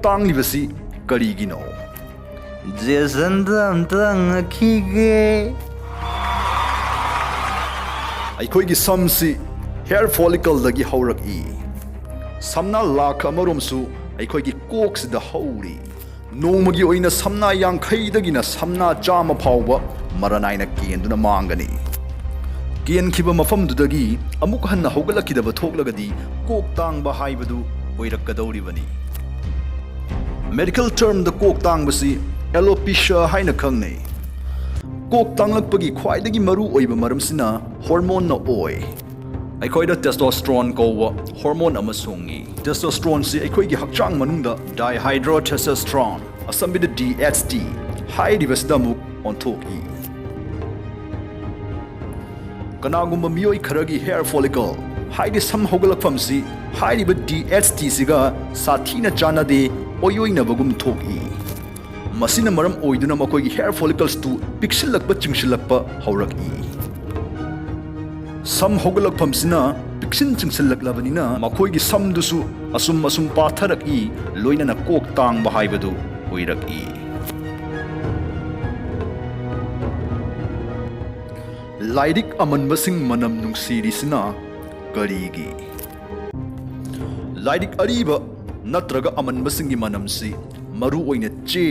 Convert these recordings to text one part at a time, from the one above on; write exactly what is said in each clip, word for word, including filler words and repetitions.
ꯇꯥꯡꯂꯤꯕꯁꯤ ꯀꯔꯤꯒꯤꯅꯣ? ꯖꯦꯁꯟꯗ ꯑꯝꯇ ꯍꯪꯉꯛꯈꯤꯒꯦ꯫ ꯑꯩꯈꯣꯏꯒꯤ ꯁꯝꯁꯤ ꯍꯦꯌꯔ ꯐꯣꯂꯤꯀꯜꯗꯒꯤ ꯍꯧꯔꯛꯏ꯫ ꯁꯝꯅꯥ ꯂꯥꯈ ꯑꯃꯔꯣꯝꯁꯨ ꯑꯩꯈꯣꯏꯒꯤ ꯀꯣꯛꯁꯤꯗ ꯍꯧꯔꯤ꯫ ꯅꯣꯡꯃꯒꯤ ꯑꯣꯏꯅ ꯁꯝꯅꯥ ꯌꯥꯡꯈꯩꯗꯒꯤꯅ ꯁꯝꯅꯥ ꯆꯥꯝꯃ ꯐꯥꯎꯕ ꯃꯔꯥ ꯅꯥꯏꯅ ꯀꯦꯟꯗꯨꯅ ꯃꯥꯡꯒꯅꯤ꯫ ꯀꯦꯟꯈꯤꯕ ꯃꯐꯝꯗꯨꯗꯒꯤ ꯑꯃꯨꯛ ꯍꯟꯅ ꯍꯧꯒꯠꯂꯛꯈꯤꯗꯕ ꯊꯣꯛꯂꯒꯗꯤ ꯀꯣꯛ ꯇꯥꯡꯕ ꯍꯥꯏꯕꯗꯨ ꯑꯣꯏꯔꯛꯀꯗꯧꯔꯤꯕꯅꯤ꯫ ꯃꯦꯗꯤꯀꯦꯜ ꯇꯔꯝꯗ ꯀꯣꯛ ꯇꯥꯡꯕꯁꯤ ꯑꯦꯂꯣꯄꯤꯁꯤꯌꯥ ꯍꯥꯏꯅ ꯈꯪꯅꯩ꯫ ꯀꯣꯛ ꯇꯥꯡꯂꯛꯄꯒꯤ ꯈ꯭ꯋꯥꯏꯗꯒꯤ ꯃꯔꯨ ꯑꯣꯏꯕ ꯃꯔꯝꯁꯤꯅ ꯍꯣꯔꯃꯣꯟꯅ ꯑꯣꯏ꯫ ꯑꯩꯈꯣꯏꯗ ꯇꯦꯁꯇꯣꯁꯇ꯭ꯔꯣꯟ ꯀꯧꯕ ꯍꯣꯔꯃꯣꯟ ꯑꯃ ꯁꯨꯡꯏ꯫ ꯇꯦꯁꯇꯣꯁꯇ꯭ꯔꯣꯟꯁꯤ ꯑꯩꯈꯣꯏꯒꯤ ꯍꯛꯆꯥꯡ ꯃꯅꯨꯡꯗ ꯗꯥꯏꯍꯥꯏꯗ꯭ꯔꯣꯇꯦꯁꯇꯣꯁꯇ꯭ꯔꯣꯟ, ꯑꯁꯝꯕꯤꯗ ꯗꯤ ꯑꯦꯆ ꯇꯤ, ꯍꯥꯏꯔꯤꯕꯁꯤꯗ ꯑꯃꯨꯛ ꯑꯣꯟꯊꯣꯛꯏ꯫ ꯀꯅꯥꯒꯨꯝꯕ ꯃꯤꯑꯣꯏ ꯈꯔꯒꯤ ꯍꯦꯌꯔ ꯐꯣꯂꯤꯀꯜ, ꯍꯥꯏꯗꯤ ꯁꯝ ꯍꯧꯒꯠꯂꯛꯐꯝꯁꯤ, ꯍꯥꯏꯔꯤꯕ ꯗꯤ ꯑꯦꯆ ꯇꯤꯁꯤꯒ ꯁꯥꯊꯤꯅ ꯆꯥꯟꯅꯗꯦ, ꯑꯣꯏꯑꯣꯏꯅꯕꯒꯨꯝ ꯊꯣꯛꯏ꯫ ꯃꯁꯤꯅ ꯃꯔꯝ ꯑꯣꯏꯗꯨꯅ ꯃꯈꯣꯏꯒꯤ ꯍꯦꯌꯔ ꯐꯣꯂꯤꯀꯜꯁꯇꯨ ꯄꯤꯛꯁꯤꯜꯂꯛꯄ, ꯆꯤꯡꯁꯤꯜꯂꯛꯄ ꯍꯧꯔꯛꯏ꯫ ꯁꯝ ꯍꯧꯒꯠꯂꯛꯐꯝꯁꯤꯅ ꯄꯤꯛꯁꯤꯟ ꯆꯤꯡꯁꯤꯜꯂꯛꯂꯕꯅꯤꯅ ꯃꯈꯣꯏꯒꯤ ꯁꯝꯗꯨꯁꯨ ꯑꯁꯨꯝ ꯑꯁꯨꯝ ꯄꯥꯊꯔꯛꯏ, ꯂꯣꯏꯅꯅ ꯀꯣꯛ ꯇꯥꯡꯕ ꯍꯥꯏꯕꯗꯨ ꯑꯣꯏꯔꯛꯏ꯫ ꯂꯥꯏꯔꯤꯛ ꯑꯃꯟꯕꯁꯤꯡ ꯃꯅꯝ ꯅꯨꯡꯁꯤꯔꯤꯁꯤꯅ ꯀꯔꯤꯒꯤ? ꯂꯥꯏꯔꯤꯛ ꯑꯔꯤꯕ ꯅꯠꯇ꯭ꯔꯒ ꯑꯃꯟꯕꯁꯤꯡꯒꯤ ꯃꯅꯝꯁꯤ ꯃꯔꯨ ꯑꯣꯏꯅ ꯆꯦ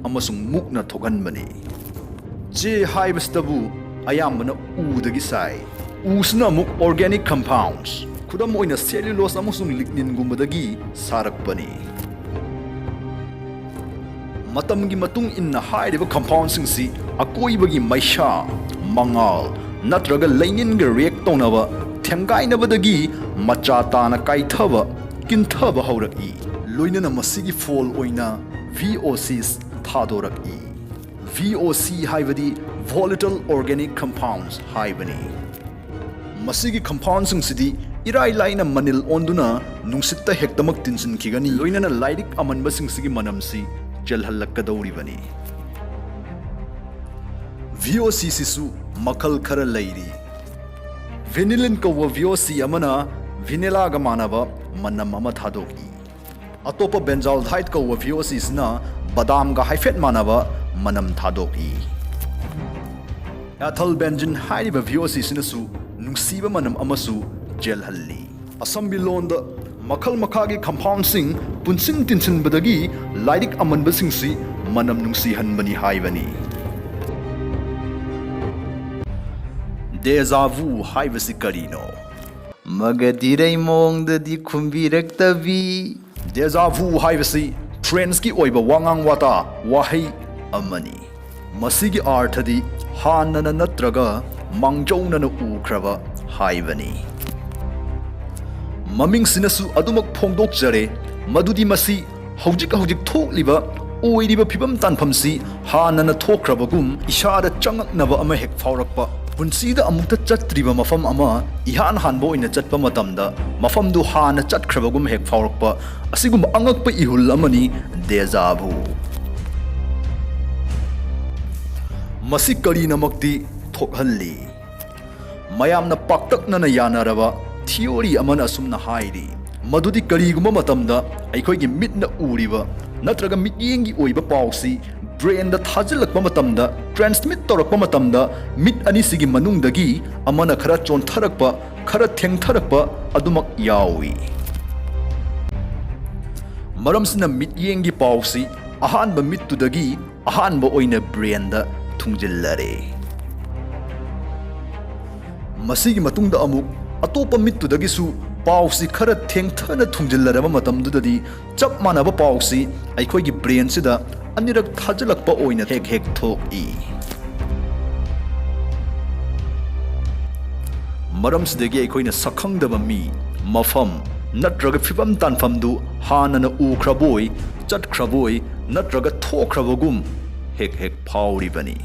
ꯑꯃꯁꯨꯡ ꯃꯨꯛꯅ ꯊꯣꯛꯍꯟꯕꯅꯤ꯫ ꯆꯦ ꯍꯥꯏꯕꯁꯤꯗꯕꯨ ꯑꯌꯥꯝꯕꯅ ꯎꯗꯒꯤ ꯁꯥꯏ꯫ ꯎꯁꯤꯅ ꯑꯃꯨꯛ organic compounds, ꯈꯨꯗꯝ ꯑꯣꯏꯅ cellulose ꯑꯃꯁꯨꯡ lignanꯒꯨꯝꯕꯗꯒꯤ ꯁꯥꯔꯛꯄꯅꯤ꯫ ꯃꯇꯝꯒꯤ ꯃꯇꯨꯡ ꯏꯟꯅ ꯍꯥꯏꯔꯤꯕ compoundꯁꯤꯡꯁꯤ ꯑꯀꯣꯏꯕꯒꯤ ꯃꯩꯁꯥ, ꯃꯉꯥꯜ ꯅꯠꯇ꯭ꯔꯒ ꯂꯩꯅꯤꯟꯒ react ꯇꯧꯅꯕ ꯊꯦꯡꯒꯥꯏꯅꯕꯗꯒꯤ ꯃꯆꯥ ꯇꯥꯅ ꯀꯥꯏꯊꯕ, ꯀꯤꯟꯊꯕ ꯍꯧꯔꯛꯏ꯫ ꯂꯣꯏꯅꯅ ꯃꯁꯤꯒꯤ ꯐꯣꯜ ꯑꯣꯏꯅ V O Cs ꯊꯥꯗꯣꯔꯛꯏ꯫ V O C ꯍꯥꯏꯕꯗꯤ volatile organic compounds ꯍꯥꯏꯕꯅꯤ꯫ ꯃꯁꯤꯒꯤ compoundꯁꯤꯡꯁꯤꯗꯤ ꯏꯔꯥꯏ ꯂꯥꯏꯅ ꯃꯅꯤꯜ ꯑꯣꯟꯗꯨꯅ ꯅꯨꯡꯁꯤꯠꯇ ꯍꯦꯛꯇꯃꯛ ꯇꯤꯟꯁꯤꯟꯈꯤꯒꯅꯤ, ꯂꯣꯏꯅꯅ ꯂꯥꯏꯔꯤꯛ ꯑꯃꯟꯕꯁꯤꯡꯁꯤꯒꯤ ꯃꯅꯝꯁꯤ ꯆꯦꯜꯍꯜꯂꯛꯀꯗꯧꯔꯤꯕꯅꯤ꯫ V O C ꯁꯤꯁꯨ ꯃꯈꯜ ꯈꯔ ꯂꯩꯔꯤ꯫ Vanillin ꯀꯧꯕ V O C ꯑꯃꯅ vanilla ꯒ ꯃꯥꯟꯅꯕ ꯃꯅꯝ ꯑꯃ ꯊꯥꯗꯣꯛꯏ꯫ ꯑꯇꯣꯞꯄ ꯕꯦꯟꯖꯥꯜꯗꯥꯏꯠ ꯀꯧꯕ ꯚꯤ ꯑꯣ ꯁꯤꯁꯤꯅ ꯕꯗꯥꯝꯒ ꯍꯥꯏꯐꯦꯠ ꯃꯥꯟꯅꯕ ꯃꯅꯝ ꯊꯥꯗꯣꯛꯏ꯫ ꯑꯦꯊꯜ ꯕꯦꯟꯖꯤꯟ ꯍꯥꯏꯔꯤꯕ ꯚꯤ ꯑꯣ ꯁꯤꯁꯤꯅꯁꯨ ꯅꯨꯡꯁꯤꯕ ꯃꯅꯝ ꯑꯃꯁꯨ ꯆꯦꯜꯍꯜꯂꯤ꯫ ꯑꯁꯝꯕꯤ ꯂꯣꯟꯗ ꯃꯈꯜ ꯃꯈꯥꯒꯤ ꯀꯝꯄꯥꯎꯟꯁꯤꯡ ꯄꯨꯟꯁꯤꯟ ꯇꯤꯟꯁꯤꯟꯕꯗꯒꯤ ꯂꯥꯏꯔꯤꯛ ꯑꯃꯟꯕꯁꯤꯡꯁꯤ ꯃꯅꯝ ꯅꯨꯡꯁꯤꯍꯟꯕꯅꯤ ꯍꯥꯏꯕꯅꯤ꯫ ꯗꯦꯖꯥ ꯚꯨ ꯍꯥꯏꯕꯁꯤ ꯀꯔꯤꯅꯣ? ꯃꯒꯗꯤꯔꯩ ꯃꯑꯣꯡꯗꯗꯤ ꯈꯨꯝꯕꯤꯔꯛꯇꯕꯤ꯫ ꯗꯦꯖꯥ ꯚꯨ ꯍꯥꯏꯕꯁꯤ ꯐ꯭ꯔꯦꯟꯁꯀꯤ ꯑꯣꯏꯕ ꯋꯥꯉꯥꯡ ꯋꯥꯇꯥ ꯋꯥꯍꯩ ꯑꯃꯅꯤ꯫ ꯃꯁꯤꯒꯤ ꯑꯥꯔꯊꯗꯤ ꯍꯥꯟꯅꯅ ꯅꯠꯇ꯭ꯔꯒ ꯃꯥꯡꯖꯧꯅꯅ ꯎꯈ꯭ꯔꯕ ꯍꯥꯏꯕꯅꯤ꯫ ꯃꯃꯤꯡꯁꯤꯅꯁꯨ ꯑꯗꯨꯃꯛ ꯐꯣꯡꯗꯣꯛꯆꯔꯦ ꯃꯗꯨꯗꯤ ꯃꯁꯤ ꯍꯧꯖꯤꯛ ꯍꯧꯖꯤꯛ ꯊꯣꯛꯂꯤꯕ, ꯑꯣꯏꯔꯤꯕ ꯐꯤꯕꯝ ꯇꯥꯟꯐꯝꯁꯤ ꯍꯥꯟꯅꯅ ꯊꯣꯛꯈ꯭ꯔꯕꯒꯨꯝ ꯏꯁꯥꯗ ꯆꯪꯉꯛꯅꯕ ꯑꯃ ꯍꯦꯛ ꯐꯥꯎꯔꯛꯄ, ꯄꯨꯟꯁꯤꯗ ꯑꯃꯨꯛꯇ ꯆꯠꯇ꯭ꯔꯤꯕ ꯃꯐꯝ ꯑꯃ ꯏꯍꯥꯟ ꯍꯥꯟꯕ ꯑꯣꯏꯅ ꯆꯠꯄ ꯃꯇꯝꯗ ꯃꯐꯝꯗꯨ ꯍꯥꯟꯅ ꯆꯠꯈ꯭ꯔꯕꯒꯨꯝ ꯍꯦꯛ ꯐꯥꯎꯔꯛꯄ, ꯑꯁꯤꯒꯨꯝꯕ ꯑꯉꯛꯄ ꯏꯍꯨꯜ ꯑꯃꯅꯤ ꯗꯦꯖꯥ ꯚꯨ꯫ ꯃꯁꯤ ꯀꯔꯤꯅꯃꯛꯇꯤ ꯊꯣꯛꯍꯜꯂꯤ? ꯃꯌꯥꯝꯅ ꯄꯥꯛꯇꯛꯅꯅ ꯌꯥꯅꯔꯕ ꯊꯤꯑꯣꯔꯤ ꯑꯃꯅ ꯑꯁꯨꯝꯅ ꯍꯥꯏꯔꯤ, ꯃꯗꯨꯗꯤ ꯀꯔꯤꯒꯨꯝꯕ ꯃꯇꯝꯗ ꯑꯩꯈꯣꯏꯒꯤ ꯃꯤꯠꯅ ꯎꯔꯤꯕ ꯅꯠꯇ꯭ꯔꯒ ꯃꯤꯠꯌꯦꯡꯒꯤ ꯑꯣꯏꯕ ꯄꯥꯎꯁꯤ ꯕ꯭ꯔꯦꯟꯗ ꯊꯥꯖꯤꯜꯂꯛꯄ ꯃꯇꯝꯗ, ꯇ꯭ꯔꯥꯟꯁꯃꯤꯠ ꯇꯧꯔꯛꯄ ꯃꯇꯝꯗ, ꯃꯤꯠ ꯑꯅꯤꯁꯤꯒꯤ ꯃꯅꯨꯡꯗꯒꯤ ꯑꯃꯅ ꯈꯔ ꯆꯣꯟꯊꯔꯛꯄ, ꯈꯔ ꯊꯦꯡꯊꯔꯛꯄ ꯑꯗꯨꯃꯛ ꯌꯥꯎꯏ꯫ ꯃꯔꯝꯁꯤꯅ ꯃꯤꯠꯌꯦꯡꯒꯤ ꯄꯥꯎꯁꯤ ꯑꯍꯥꯟꯕ ꯃꯤꯠꯇꯨꯗꯒꯤ ꯑꯍꯥꯟꯕ ꯑꯣꯏꯅ ꯕ꯭ꯔꯦꯟꯗ ꯊꯨꯡꯖꯤꯜꯂꯔꯦ꯫ ꯃꯁꯤꯒꯤ ꯃꯇꯨꯡꯗ ꯑꯃꯨꯛ ꯑꯇꯣꯞꯄ ꯃꯤꯠꯇꯨꯗꯒꯤꯁꯨ ꯄꯥꯎꯁꯤ ꯈꯔ ꯊꯦꯡꯊꯅ ꯊꯨꯡꯖꯤꯜꯂꯔꯕ ꯃꯇꯝꯗꯨꯗꯗꯤ ꯆꯞ ꯃꯥꯟꯅꯕ ꯄꯥꯎꯁꯤ ꯑꯩꯈꯣꯏꯒꯤ ꯕ꯭ꯔꯦꯟꯁꯤꯗ ꯑꯅꯤꯔꯛ ꯊꯥꯖꯤꯜꯂꯛꯄ ꯑꯣꯏꯅ ꯍꯦꯛ ꯍꯦꯛ ꯊꯣꯛꯏ꯫ ꯃꯔꯝꯁꯤꯗꯒꯤ ꯑꯩꯈꯣꯏꯅ ꯁꯛꯈꯪꯗꯕ ꯃꯤ, ꯃꯐꯝ ꯅꯠꯇ꯭ꯔꯒ ꯐꯤꯕꯝ ꯇꯥꯟꯐꯝꯗꯨ ꯍꯥꯟꯅꯅ ꯎꯈ꯭ꯔꯕꯣꯏ, ꯆꯠꯈ꯭ꯔꯕꯣꯏ ꯅꯠꯇ꯭ꯔꯒ ꯊꯣꯛꯈ꯭ꯔꯕꯒꯨꯝ ꯍꯦꯛ ꯍꯦꯛ ꯐꯥꯎꯔꯤꯕꯅꯤ꯫